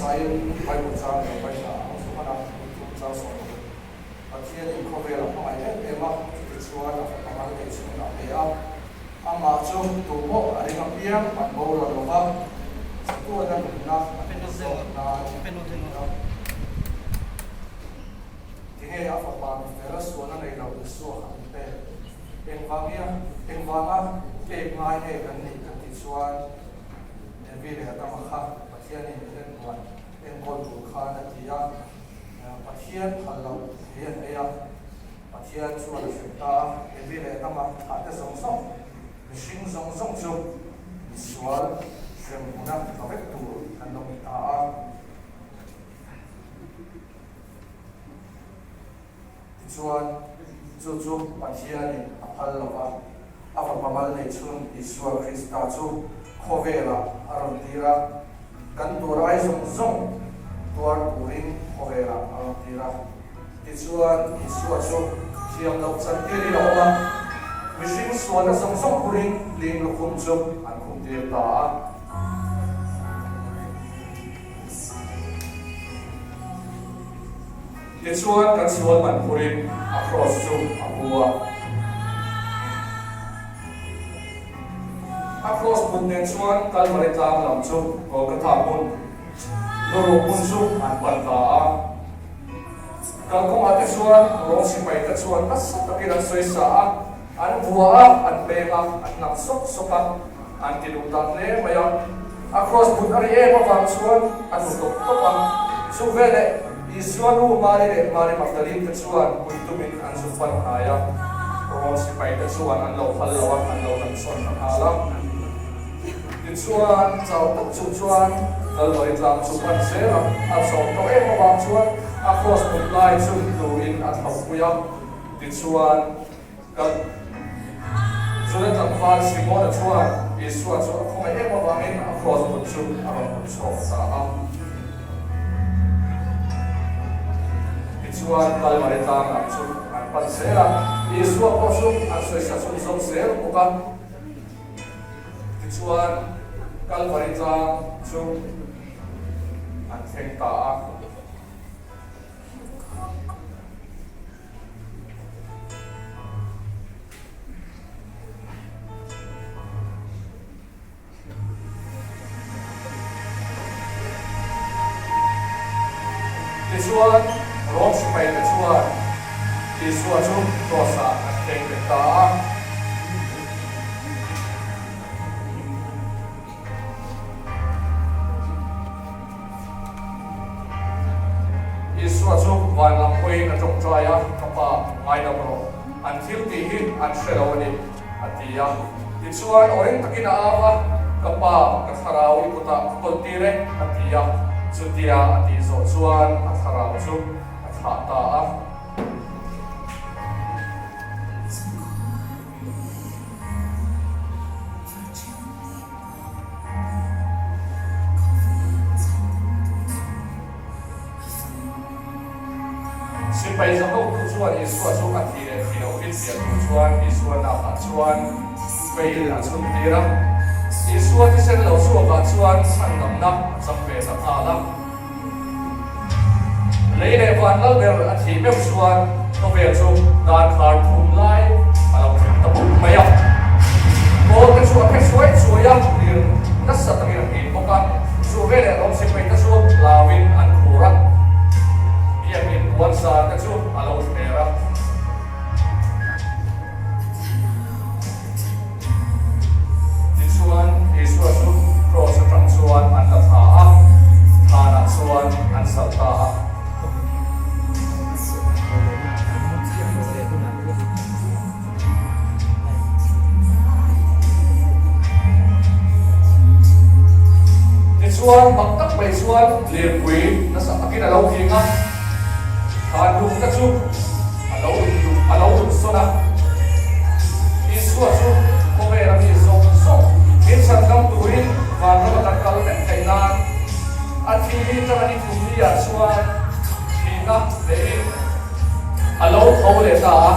hmasain Bible chang leh Bible a ang thung a, thum chang 60. Pathianin khawvel a hmangaih em em a, chutichuan a fapa mal nei chhun a pe a. Amah chu tumawh a ring apiang an boral lo va, chatuana nunna a hmu zawk nan a ni a. Tinge a fapa mi fel sualna nei lo Isua kha min pek? Engvangia, engvanga pek ngai nge kan nih kan tih chuan Evi leh Adama kha Pathianin Eden huan enkawl tur khan a ti a, Pathian phal loh thei an ei a, Pathian chuan a hrem ta a, Evi leh Adama thlahte zawng zawng, mihring zawng zawng chu misual hrem hmuna tla vek tur kan lo ni ta a. Tichuan, chu chu Pathianin a phal lo va, a Fapa mal nei chhun Isua Krista chu khawvelah a rawn tir a, kan tur ai zawng zawng tuar turin khawvelah a rawn tir a. Tichuan, Isua chu thiam loh chantirin a awm a, mihring sualna zawng zawng phurin hlim lukhum chu an khumtir ta a. Tichuan kan sual man phurin a kraws chu a pu a. A kraws put nen chuan Kalvari tlang lam chu Golgotha hmun, Luruh hmun chu an pan ta a. Kalkawngah te chuan rawng sipai te chuan nasa takin an sawi sa a, an vua a, an peng a, an nam sawk sawk a. An ti duh tak hle mai a, a kraws but a ri em avang chuan a nu tawp tawp a. Chu veleh Isua nu Mari leh Mari Magdalene te chuan pui tumin an zu pan hnai a, Rom sipai te chuan an lo phal lo a, an lo dang sawn ta nghal a. Tichuan chau tak chung chuan Kalvari tlang chu pan zel a, a chauh tawh em avang chuan a kraws but lai chu tluin a thlauhpui a. Tichuan. Kal. Juda tlangval Simona chuan Isua chu a khawngaih em avangin a kraws put chu a rawn put chhuak ta a. Tichuan Kalvari tlang lam chu an pan zel a, Isua pawh chu an sawisa chhunzawm zel bawk a. Tichuan Kalvari tlang chu an thleng ta a. Tichuan, Rom sipaite chuan Isua chu kraws-ah an thleng leh ta a. Isua chu van lam hawiin a tawngtai a, Ka Pa, ngaidam rawh, an thil tih hi an hre lo a ni, a ti a. Tichuan, aw ring takin a au a, Ka Pa, ka thlarau i kutah ka kawltir e, a ti a. Chutia a tih zawh chuan a thlarau chu a thlah ta a. Sipai zahotu chuan Isua chu a thih leh thih loh finfiah tur chuan Isua nakah chuan fei a chhun tir a. Isua thisen lo chhuakah chuan chhandamna a chang ve ta nghal a. Lei leh van lal ber a thih meuh chuan khawvel chu darkhar thum lai a lo thleng ta bawk mai a. Kawl te chu a phe suai suai a, lir nasa takin a nghin bawk a. Chu veleh rawng sipai te chu hlauin an khur a, biakin puan zar te chu a lo thler a. Tichuan, Isua chu kraws atang chuan an la thla a, thlanah chuan an salh ta a. Tichuan, mak tak mai chuan lirpui nasa takin a lo nghing a, thlan lungte chu a lo a lo insawn a. Isua chu khawvela mi zawng zawng min chhan dam turin vanrama kan kal vek theih nan a thi hi tanga ni thum ni ah chuan thihna leh in a lo tho leh ta a.